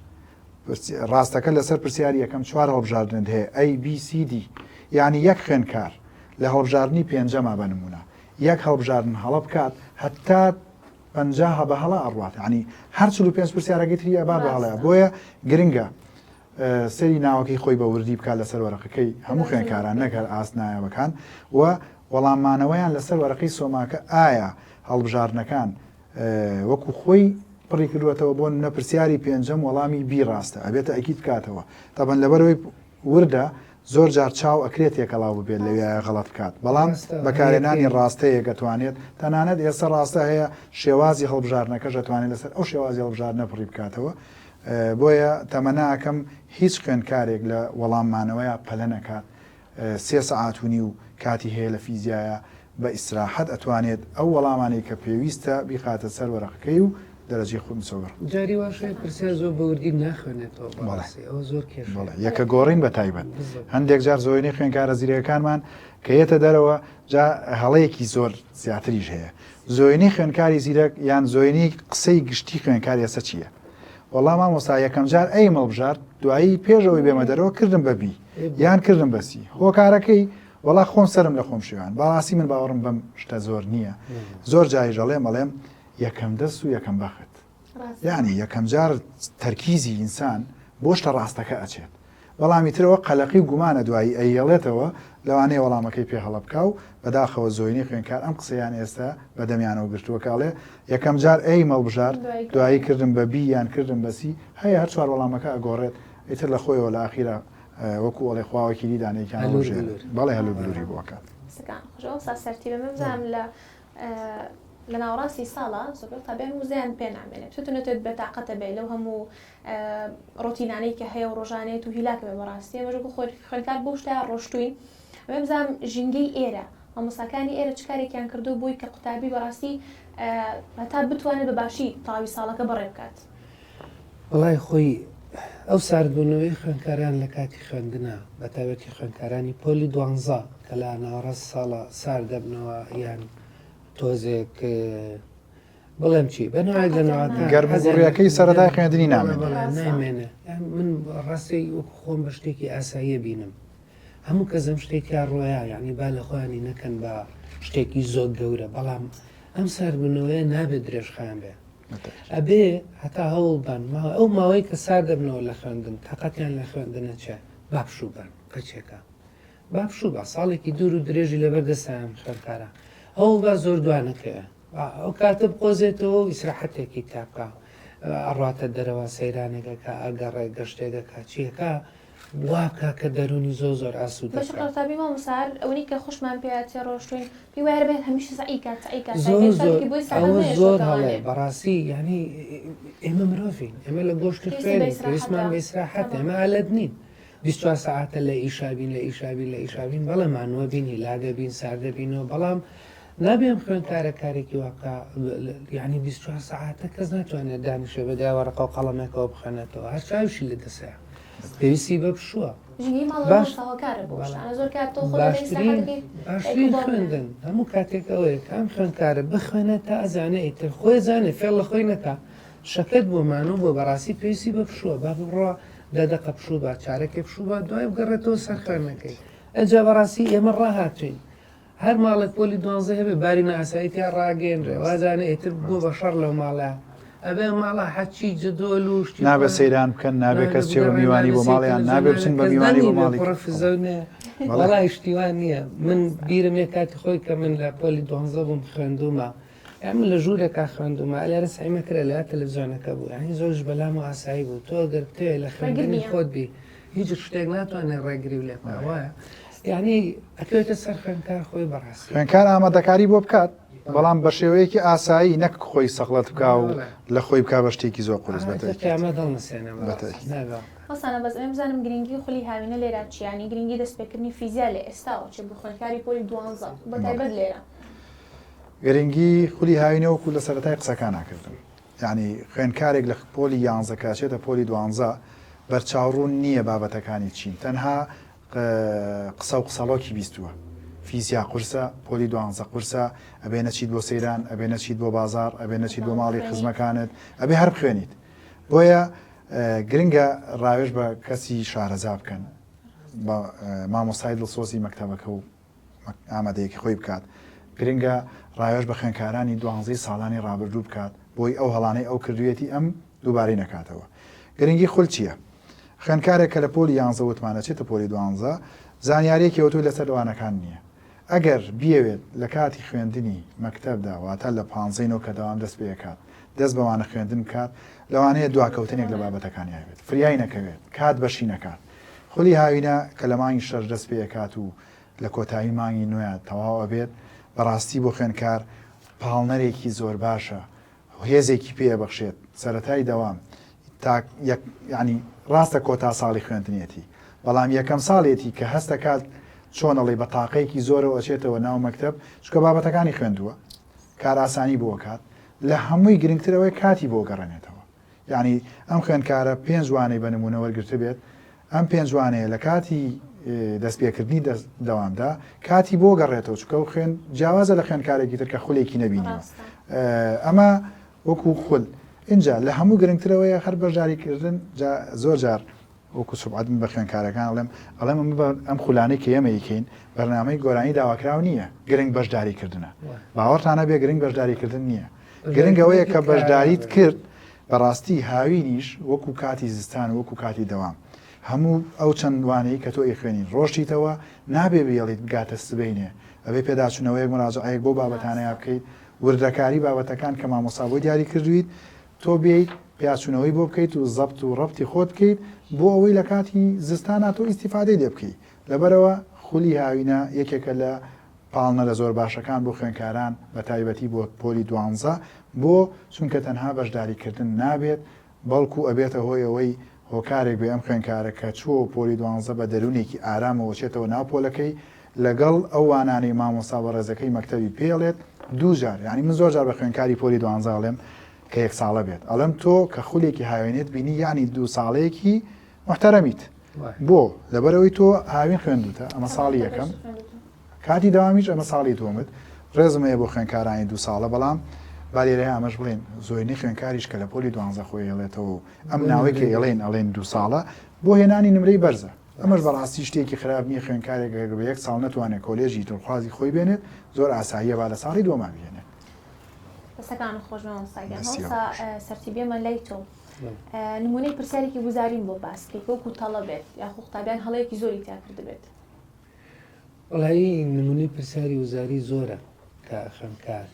ڕاستەکە لەسەر پرسیاری یەکەم چوار هەڵبژاردنت هەیە A B C D یعنی یەک خوێندکار لە هەڵبژاردنی پێنجەما بە نمونە یەک هەڵبژاردن هەڵە بکات هەتا 50 بە هەڵە ئەڕوات یعنی هەر 45 پرسیارەکەی تری ئەبا بە هەڵەیە بۆیە گرنگە. سەیری ناوەکەی خۆی بە وردی بکات لەسەر وەرەقەکەی هەموو خوێندکاران نەک هەر ئاست نایابەکان و وەڵاممانەوەیان لەسەر وەرەقەی سۆماکە ئایا هەڵبژاردنەکان وەکو خۆی پڕی کردووەتەوە بۆ نمونە پرسیاری پێنجەم وەڵامی بی ڕاستە ئەبێتە ئەکید بکاتەوە تەبەن لەبەرەوەی وردە زۆر جار چاو ئەکرێت تێکەڵاو ببێت لەویایە غەڵەت بکات بەڵام بەکارهێنانی ڕاستەیەک ئەتوانێت تەنانەت ئێستا ڕاستە هەیە شێوازی هەڵبژاردنەکەش ئەتوانێت لەسەر ئەو شێوازی هەڵبژاردنە پڕی بکاتەوە بۆیە تەمەنا ئەکەم هیچ خوێندکارێک لە وەڵام مانەوەیا پەلە نەکات سێ سەعات و نیو کاتی هەیە لە فیزیایا بە ئیسراحەت ئەتوانێت ئەو وەڵامانەی کە پێویستە بیخاتە سەر وەرەقەکەی و دەرەجەی خۆی مسۆگەر. جاری واش هەیە پرسیار زۆر بە وردی ناخوێنێتەوە بەڕاستی ئەوە زۆر کێشەیە. بەڵێ یەکە گۆڕین بە تایبەت هەندێک جار زۆرینەی خوێندکارە زیرەکەکانمان کە یەتە دەرەوە جا هەڵەیەکی زۆر زیاتریش هەیە زۆینەی خوێندکاری زیرەک یان زۆینەی قسەی گشتی خوێندکار ئێستا چییە وەڵا مامۆستا یەکەم جار A م هەڵبژارد دوایی پێش ئەوەی بێمە دەرەوە کردم بە B یان کردم بە C هۆکارەکەی وەڵا خۆم سەرم لە خۆم شێوان بەڕاستی من باوەڕم بەم شتە زۆر نییە زۆر جاریش ئەڵێم ئەڵێم یەکەم دەست و یەکەم بەخت یعنی یەکەم جار تەرکیزی ئینسان بۆ شتە ڕاستەکە ئەچێت بەڵام ئیترەوە قەلەقی و گومانە دوایی ئەیهێڵێتەوە لەوانەیە وەڵامەکەی پێ هەڵە بکا و بەداخەوە زۆینەی خوێندکار ئەم قسەیان ئێستا بە دەمیانەوە گرتووە کە ئەڵێ یەکەم جار A م هەڵبژارد دوایی کردم بە B یان کردم بە C هەیە هەر چوار وەڵامەکە ئەگۆڕێت ئیتر لە خۆیەوە لە ئاخیرا وەکو ئەڵێ خوا وەکیلی دانەیەکیان هەڵبژێرێت بەڵێ هەلوور بلووری بۆ ئەکات. قسەکان خۆشە مامۆستا سەرتیبە من بزانم لە لە ناوەڕاستی ساڵا زۆربەی قوتابیان وزەیان پێ نامێنێت چۆ نەتوێت بێتاقەتە بێ لەو هەموو ڕۆتینانەی کە هەیە و ڕۆژانێت و هیلاکە بێ بەڕاستی ئێمەش وەکو خوێندکار بەو شتە ڕۆشتوین ئەمێ بزانم ژینگەی ئێرە مامۆستاکانی ئێرە چ کارێکیان کردو بووی کە قوتابی بەڕاستی هەتا بتوانێت بە باشی تەواوی ساڵەکە بەڕێ بکات. وەڵای خۆی ئەو ساردبوونەوەی خوێندکاران لە کاتی خوێندنا بە تایبەتی خوێندکارانی پۆلی دوانزە کە لە ناوەڕاست ساڵە سارد دەبنەوە یان تۆزێک بڵێم چی بە نوعێک لە نوعەکان گەرموگوڕیەکەی سەرەتای خوێندنی نامێنێ. بەڵێ نامێنێ من ڕاستی وەکو خۆم بە شتێکی ئاساییە بینم هەموو کەس ئەم شتەی تیا ڕۆیا یعنی با لە خۆیانی نەکەن بە شتێکی زۆر گەورە بەڵام ئەم ساردبوونەوەیە نابێت درێژخایەن بێ ئەبێ هەتا هەوڵ بان ئەو ماوەی کە سارد دەبنەوە لە خوێندن تاقەتیان لە خوێندنە چێ با پشوو بان قەچێکە با پشوو با ساڵێکی دوور و درێژی لەبەر دەستە ئەم خوێندکارە هەوڵ با زۆر دوا نەکەوێ ئەو کاتە بقۆزێتەوە و ئیسراحەتێکی تیا بکا ئەڕواتە دەرەوە سەیرانێکەکە ئەگەڕێ گەشتێکەکە چیەکە وا بکا کە دەروونی زۆر زۆر ئاسوودە بەشی قوتابی مامۆستا هەر ئەوەی کە خۆشمان پێ تێ ڕۆشتوین پێی وایە هەر بێت هەمیشە سەعی کات سەعی کات زۆر زۆر ئەوە زۆر هەڵەیە بەڕاستی یعنی ئێمە مرۆڤین ئێمە لە گۆشت و خوێنین پێویستمان بە ئیسراحەت ئێمە ئالەت نین 24 سەعاتە لە ئیشا بین لە ئیشا بین لە ئیشا بین بەڵێ مانووە بین هیلاگە بین ساردە بینەوە بەڵام نابێ ئەم خوێندکارە کارێکی وا بکا یعنی 24 سەعاتە کەس ناتوانێت دانیشێ بە دوای وەرەقە و قەڵەمێکەوە بخوێنێتەوە هەر چاویشی لە دەسەیە پێویستی بە پشووە ژینگەی ماڵەوە باش هۆکارە بۆ شتانە زۆر کات تۆ خۆت باشترین باشترین خوێندن هەموو کاتێک ئەوەیە کە ئەم خوێندکارە بخوێنێت تا ئەزانێ ئیتر خۆی زانێ فێڵ لە خۆی نەکا شەکەت بووە مانوو بووە بەڕاستی پێویستی بە پشووە با بڕوا دە دەقە پشوو با چارەکێ پشوو با دوای بگەڕێتەوە سەر خوێندنەکەی ئەجا بەڕاستی ئێمە ڕاهاتوین هەر ماڵێک پۆلی دوانزە هەبێ باری نائاسایی تیا ڕاگەیەنرێ وازانێ ئیتر بووە بە شەڕ لەو ماڵە ئەبێ ماڵە حەچی جدۆل و شتی نابێ سەیران بکەن نابێ کەس چێ بە میوانی بۆ ماڵیان نابێ بچن بە میوانی بۆ ماڵی کوڕە فزە نییە وەڵای شتی وا نییە من بیرم یە کاتی خۆی کە من لە پۆلی دوانزە بووم خوێندوومە یان من لە ژوورێکا خوێندوومە لێرە سەعی مەکرە لە تەلەڤزیۆنەکە بوو یانی زۆریش بەلام و ئاسایی بوو تۆ گەر بتەوێ لە خوێندنی خۆت بی هیچ شتێک ناتوانێت ڕێگری لێ بکا وایە یعنی ئەکەوێتە سەر خوێندکار خۆی بەڕاستی خوێندکار ئامادەکاری بۆ بکات بەڵام بە شێوەیەکی ئاسایی نەک خۆی سەغڵەت بکا و لە خۆی بکا بە شتێکی زۆر قورس بە تەئکید. قیامەت هەڵنەسێنێ بەڕاستی نابێ. مامۆستا بەس ئەمەوێ بزانم گرنگی خولی هاوینە لێرە چیە یانی گرنگی دەستپێکردنی فیزیا لە ئێستاوە چیە بۆ خوێندکاری پۆلی دوانزە بە تایبەت لێرە؟ گرنگی خولی هاوینە وەکو لە سەرەتای قسەکانا کردم یانی خوێندکارێک لە پۆلی یانزە کە ئەچێتە پۆلی دوانزە بەرچاوڕوون نییە بابەتەکانی چین تەنها قسە و قسەڵۆکی بیستووە فیزیا قورسە پۆلی دوانزە قورسە ئەبێ نەچیت بۆ سەیران ئەبێ نەچیت بۆ بازاڕ ئەبێ نەچیت بۆ ماڵی خزمەکانت ئەبێ هەر بخوێنیت بۆیە گرنگە ڕاوێژ بە کەسی شارەزا بکەن بە مامۆستای دڵسۆزی مەکتەبەکە و ئامادەیەکی خۆی بکات گرنگە ڕاوێژ بە خوێندکارانی دوانزەی ساڵانی ڕابردوو بکات بۆی ئەو هەڵانەی ئەو کردوویەتی ئەم دووبارەی نەکاتەوە. گرنگی خول چییە؟ خوێندکارێک کە لە پۆلی یانزە وتمان ئەچێتە پۆلی دوانزە زانیاریەکی ئەوتۆی لەسەر وانەکان نییە ئەگەر بیەوێت لە کاتی خوێندنی مەکتەبدا واتە لە پانزەی نۆ کە دەوام دەست پێ ئەکات دەست بە وانە خوێندن بکات لەوانەیە دواکەوتنێک لە بابەتەکانی هەبێت فریای نەکەوێت کات بەشی نەکات خولی هاوینە کە لە مانگی شەش دەست پێ ئەکات و لە کۆتایی مانگی نۆیا تەواو ئەبێت بەڕاستی بۆ خوێندکار پاڵنەرێکی زۆر باشە هێزێکی پێ ئەبەخشێت سەرەتای دەوام تا یەک یانی ڕاستە کۆتا ساڵی خوێندنیەتی بەڵام یەکەم ساڵێتی کە هەست دەکات چۆن ئەڵێی بە تاقەیەکی زۆرەوە ئەچێتەوە ناو مەکتەب چونکە بابەتەکانی خوێندووە کارئاسانی بۆ ئەکات لە هەمووی گرنگتر ئەوەیە کاتی بۆ گەڕێنێتەوە یانی ئەم خوێندکارە پێنج وانەی بە نموونە وەرگرتبێت ئەم پێنج وانەیە لە کاتی دەستپێکردنی دەوامدا کاتی بۆ گەڕێتەوە چونکە ئەو خوێن جیاوازە لە خوێندکارێکی تر کە خولێکی نەبینیوە ئەمە وەکو خول اینجا لە هەموو گرنگترەوەیە هەر بەشداریکردن زۆر جار وەکو سوبعەت من بە خوێندکارەکان ئەڵێم ئەڵێم ئەم خولانەی کە ئێمە یکەین بەرنامەی گۆرانی داواکراو نییە گرنگ بەشداریکردنە باوەڕتانە بێ گرنگ بەشداریکردن نییە گرنگ ئەوەیە کە بەشداریت کرد بەڕاستی هاوینیش وەکو کاتی زستان وەکو کاتی دەوام هەموو ئەو چەند وانەی کە تۆ ئەیخوێنی ڕۆشتیتەوە نابێ بێڵیت بگاتە سبەینێ ئەبێ پێداچوونەوەیەک مراجعەیەک بۆ بابەتانەیا بکەیت وردەکاری بابەتەکان کە مامۆستا بۆی دیاری کردویت تۆ بێیت پیاچوونەوەی بۆ بکەیت و زەبت و ڕەبتی خۆت بکەیت بۆ ئەوەی لە کاتی زستانا تۆ ئیستیفادەی لێ بکەی لەبەرئەوە خولی هاوینە یەکێکە لە پاڵنەرە زۆر باشەکان بۆ خوێنکاران بە تایبەتی بۆ پۆلی دوانزە بۆ چونکە تەنها بەشداری کردن نابێت بەڵکو ئەبێتە هۆی ئەوەی هۆکارێک بێ ئەم خوێنکارە کە چووە پۆلی دوانزە بە دەروونێکی ئارامەوە چێتەوە ناو پۆلەکەی لەگەڵ ئەو وانانەی مامۆستا بەڕێزەکەی مەکتەبی پێڵێت دووجار یانی من زۆر جار بە خوێنکاری پۆلی دوانزە ئەڵێم کە یەک ساڵە بێت ئەڵێم تۆ کە خولێکی هاوێنێت بینی یانی دوو ساڵەیەکی محتەرەمیت بۆ لەبەرەوەی تۆ هاوین خوێندوتە ئەمە ساڵی یەکەم کاتی دەوامیش ئەمە ساڵی دووەمت ڕێزم هەیە بۆ خوێندکارانی دوو ساڵە بەڵام با لێرەیا ئەمەش بڵێین زۆرینەی خوێندکاریش کە لە پۆلی دوانزە خۆی ئێڵێتەوە و ئەم ناوەی کە ئێڵێن ئەڵێن دوو ساڵە بۆ هێنانی نمرەی بەرزە ئەمەش بەڕاستی شتێکی خراپ نییە خوێندکارێک گەر بە یەک ساڵ نەتوانێت کۆلێژی دڵخوازی خۆی بێنێت زۆر ئاساییە با لە ساڵی دووەما بهێنێت. دەستەکانت خۆش بێ مامۆستا گیان. مامۆستا سەرتیبیەمە لای تۆ نمونەی پرسیارێکی وزاریم بۆ باس بکەیت وەکو تەڵە بێت یاخو قوتابیان هەڵەیەکی زۆری تیا کردبێت. وەڵایی نمونەی پرسیاری وزاری زۆرە کە خوێندکار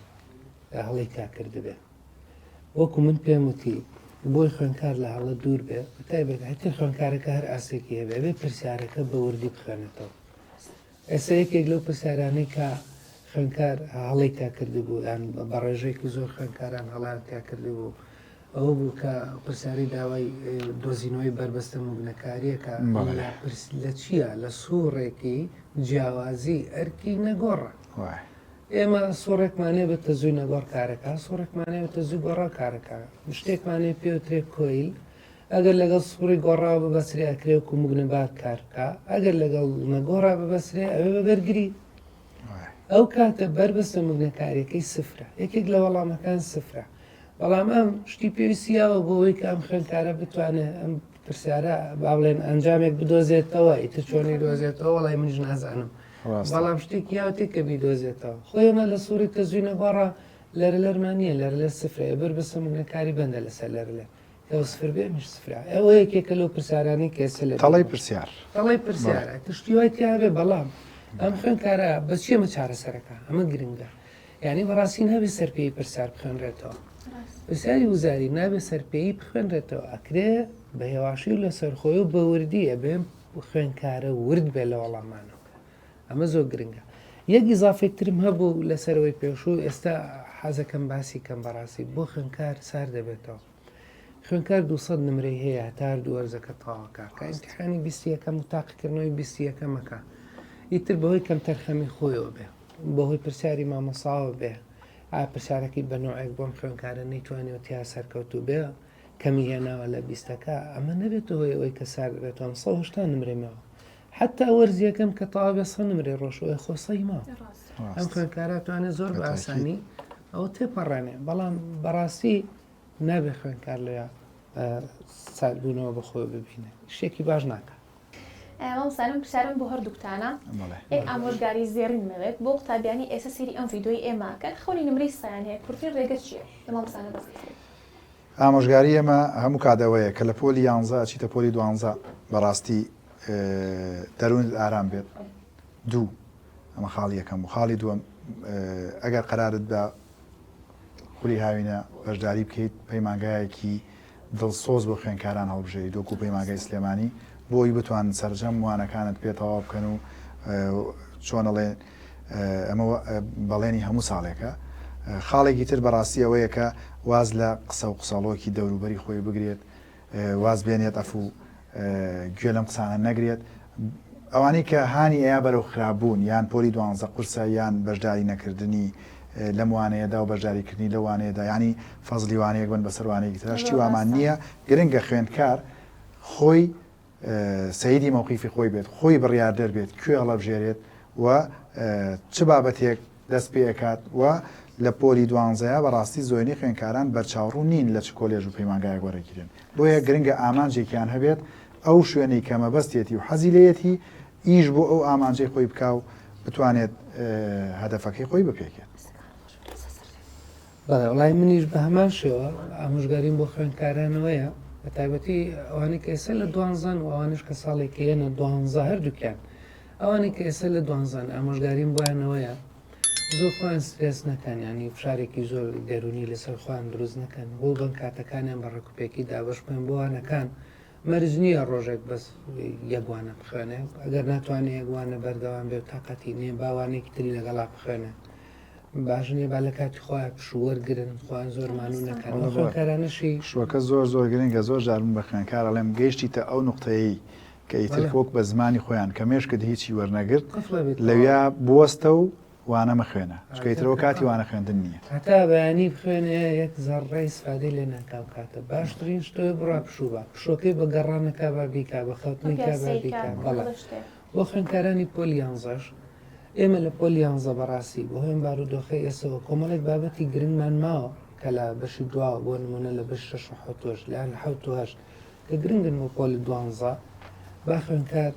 هەڵەی تا کردبێ وەکو من پێم وتی بۆی خوێندکار لە هەڵە دوور بێ تایبەت هەتر خوێندکارەکە هەر ئاسێکی هەبێ بێ پرسیارەکە بە وردی بخوێنێتەوە ئێستا یەکێک لەو پرسیارانەی کە خوێندکار هەڵەی تا کردبوو یان بە ڕێژەیەکی زۆر خوێندکاران هەڵیان تیا کردبوو ئەوە بوو کە پرسیاری داوای دۆزینەوەی بەربەستە موگنەکارییەکە لە پرس لە چییە لە سوڕێکی جیاوازی ئەرکی نەگۆڕە ئێمە سوڕێکمانەیە بە تەزووی نەگۆڕ کارەکە سوڕێکمانەیە بە تەزووی گۆڕا کارەکە شتێکمانەیە پێوترێ کۆیل ئەگەر لەگەڵ سوڕی گۆڕاوە ببەسرێ ئەکرێ وەکو موگنەبار کار بکا ئەگەر لەگەڵ نەگۆڕا ببەسرێ ئەوێ بە بەرگری ئەو کاتە بەربەستە موگنەکاریەکەی سفرە یەکێک لە وەڵامەکان سفرە بەڵام ئەم شتی پێویستی یاوە بۆ ئەوەی کە ئەم خوێندکارە بتوانێت ئەم پرسیارە با بڵێن ئەنجامێک بدۆزێتەوە ئیتر چۆنی دۆزێتەوە وەڵای منیش نازانم بەڵام شتێکی یاوتێ کە بیدۆزێتەوە خۆی ئێمە لە سووری تەزوی نەگۆڕە لەرەلەرمان نییە لەرەلەر سفرەیە بەر بەسە مگنەکاری بەندە لەسەر لەرەلەر ئەو سفر بێ منیش سفرە ئەوە یەکێکە لەو پرسیارانەی کە ئێستا لە تەڵەی پرسیار تەڵەی پرسیارە تشتی وای تیا بێ بەڵام ئەم خوێندکارە بە چی ئەمە چارەسەرەکە ئەمە گرنگە یانی بەڕاستی نابێ سەرپێی پرسیار بخوێنرێتەوە پرسیاری وزاری نابێ سەرپێی بخوێنرێتەوە ئەکرێ بە هێواشی و لەسەرخۆی و بە وردی ئەبێ خوێنکارە ورد بێ لە وەڵامانەوە ئەمە زۆر گرنگە یەک ئیزافێک ترم هەبوو لەسەرەوەی پێشوو ئێستا حەزەکەم باسی کەم بەڕاستی بۆ خوێنکار سار دەبێتەوە خوێنکار 200 نمرەی هەیە هەتا هەردوو وەرزەکە تەواوکا کە ئیمتیحانی بیستیەکەم و تاقیکردنەوەی بیستیەکەمەکە ئیتر بەهۆی کەمتەرخەمی خۆیەوە بێ بەهۆی پرسیاری مامۆساوە بێ ئا پرسیارەکەی بە نوعێک بۆم خوێنکارە نەیتوانیەوە تیا سەرکەوتوو بێ کەمی هێناوە لە بیستەکە ئەمە نەبێتە هۆی ئەوەی کە سارد بێتەوە 180 نمرەی ماوە حتا وەرزی یەکەم کە تەواو بێ 100 نمرەی ڕۆشەوەی خۆ سەی ماوە ئەم خوێنکارە توانێت زۆر بە ئاسانی ئەوە تێپەڕێنێ بەڵام بەڕاستی نابێ خوێنکار لەوێ ساردبوونەوە بە خۆی ببینێ شتێکی باش ناکە مامۆستا من پرسیارم بۆ هەردووکتانە یەک ئامۆژگاری زێڕین مەوێت بۆ قوتابیانی ئێستا سەیری ئەم ڤیدیۆی ئێمە کەن خەونی نمرەی سەیان هەیە کورتترین ڕێگە چییە لە مامۆستا نەبەز ئامۆژگاری ئێمە هەموو کات ئەوەیە کە لە پۆلی یانزە ئەچیتە پۆلی دوانزە. بەڕاستی دەروونت ئارام بێت دوو ئەمە خاڵی یەکەم و خاڵی دووەم ئەگەر قەرارت بە خولی هاوینە بەشداری بکەیت پەیمانگایەکی دڵسۆز بۆ خوێندکاران هەڵبژێریت وەکو پەیمانگای سلێمانی بۆ ئەوی بتوانن سەرجەم وانەکانت پێ تەواو بکەن و چۆن ئەڵێ ئەمە بەڵێنی هەموو ساڵێکە خاڵێکی تر بەڕاستی ئەوەیە کە واز لە قسە و قسەڵۆکی دەوروبەری خۆی بگرێت واز بێنێت ئەفو گوێ لەم قسانە نەگرێت ئەوانەی کە هانی ئەیا بەرەو خراپ بوون یان پۆلی دوانزە قورسە یان بەشداری نەکردنی لەم وانەیەدا و بەشداری کردنی لەو وانەیەدا یانی فەزلی وانەیەک بن بەسەر وانەیەکی ترا شتی وامان نییە گرنگە خوێندکار خۆی سەیدی مەوقیفی خۆی بێت خۆی بڕیاردەر بێت کوێ هەڵەبژێرێت و چ بابەتێک دەست پێ ئەکات و لە پۆلی دوانزەیا بەڕاستی زۆرینەی خوێندکاران بەرچاوڕوون نین لە چ کۆلێژ و پەیمانگایەک وەرەگیرێن بۆیە گرنگە ئامانجێکیان هەبێت ئەو شوێنەی کە مەبەستێتی و حەزی لێیەتی ئیش بۆ ئەو ئامانجەی خۆی بکا و بتوانێت هەدەفەکەی خۆی بپێکێت. بەڵێ وڵی منیش بە هەمان شێوە ئامۆژگاریم بۆ خوێندکارانەوەیە بە تایبەتی ئەوانەی کە ئێستا لە دوانزەن و ئەوانش کە ساڵێک یەنە دوانزە هەردووکیان ئەوانەی کە ئێستا لە دوانزەن ئامۆژگاریم بۆیانەوەیە زۆر خۆیان سترێس نەکەن ینی فشارێکی زۆر دەرونی لەسەر خۆیان دروست نەکەن بۆ بن کاتەکانیان بە ڕێکوپێکی دابش بکەن بۆ وانەکان مەرج نییە ڕۆژێک بەس یەکوانە بخوێنێ ئەگەر ناتوانێت یەکوانە بەردەوام بێ و تااقەتی نییە باوانێکی تری لەگەڵا بخوێنێ باش نییە با لە کاتی خۆیان پشوو وەرگرن خۆیان زۆر مانوو نەکەن ئەو خوێندکارانەشی پشووەکە زۆر زۆر گرنگە زۆر جار من بە خوێندکار ئەڵێم گەیشتیتە ئەو نوقتەیەی کە ئیتر وەک بە زمانی خۆیان کە مێشکت هیچی وەرنەگرت لەویا بوەستە و وانە مەخوێنە چونکە ئیتر ئەوە کاتی وانە خوێندن نییە. هەتا بەیانی بخوێنێ یەک زەڕڕەی ئیسفادەی لێ ناکا ئەو کاتە باشترین شت ئەوەیە بڕوا پشوو با پشووەکەی بە گەڕانەکا با بیکا بە خەوتنێکا با بیکا بەڵێ بۆ خوێندکارانی پۆلی یانزەش ئێمە لە پۆلی یانزە بەڕاستی بەهۆی ئەم بارودۆخەی ئێسەوە کۆمەڵێک بابەتی گرنگمان ماوە کە لە بەشی دواوە بۆ نمونە لە بەش شەش و حەوتۆش لە حەوت و هەشت کە گرنگن بۆ پۆلی دوانزە با خوێندکار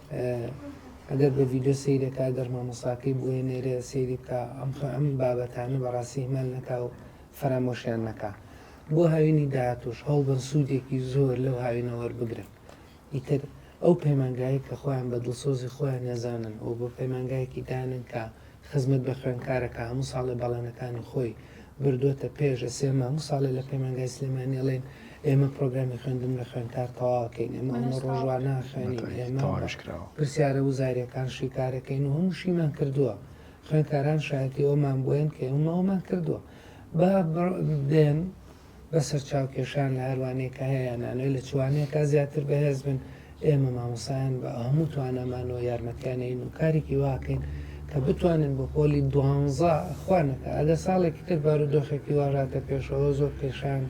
ئەگەر بە ڤیدیۆ سەیرەکە گەر مامۆساکەی بۆیە نێرێ سەیری بکە ئەم ئەم بابەتانە بەڕاستی هیمال نەکا و فەرامۆشیان نەکا بۆ هاوینی داهاتوش هەوڵبەن سوودێکی زۆر لەو هاوینە وەربگرن ئیتر ئەو پەیمانگایەی کە خۆیان بە دڵسۆزی خۆیان نەزانن و بۆ پەیمانگایەکی دانن کە خزمەت بە خوێندکارە کە هەموو ساڵێ بەڵێنەکانی خۆی بردۆتە پێش ئێستا ئێمە هەموو ساڵێ لە پەیمانگای سلێمانی ئەڵێین ئێمە پرۆگرامی خوێندن بە خوێندکار تەواوەکەین ئێمە ئەمە ڕۆژوا ناخوێنین ئێمە پرسیارە وزاریەکان شیکارەکەین و هەموو شیمان کردووە خوێندکاران شایەتی ئەومان بۆیان کە ئێمە ئەومان کردووە با بێن بە سەرچاوکێشان لە هەر وانەیەک کە هەیە یانانەوەی لە چ وانەیەکا زیاتر بەهێز بن، ئێمە مامۆستایان بە هەموو توانامانەوە یارمەتیان ئەین و کارێکی وا ئەکەین کە بتوانن بۆ پۆلی دوانزە خوا نەکا ئەگەر ساڵێکی تر بارودۆخێکی وا هاتە پێشەوە زۆر پێشان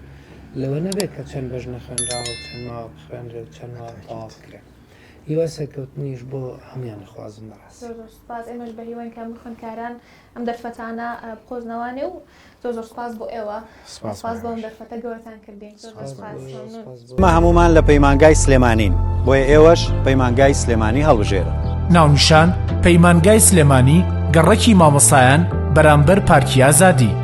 لەوە نەبێت کە چەند بەش نەخوێنراوە و چەند ماوە بخوێنرێ و چەند ماوە تەواو بکرێ. هیوای سەرکەوتنیش بۆ هەموویان ئەخوازم بەڕاستی. زۆر زۆر سوپاس ئێمەش بەهیواین کە هەموو خوێندکاران ئەم دەرفەتانە بقۆزنەوانێ و زۆر زۆر سوپاس بۆ ئێوە سوپاس بۆ ئەم دەرفەتە گەورەتان کردین زۆر زۆر سوپاس مەمنون. ئێمە هەموومان لە پەیمانگای سلێمانین بۆیە ئێوەش پەیمانگای سلێمانی هەڵبژێرن. ناونیشان، پەیمانگای سلێمانی، گەڕەکی مامۆستایان، بەرامبەر پارکی ئازادی.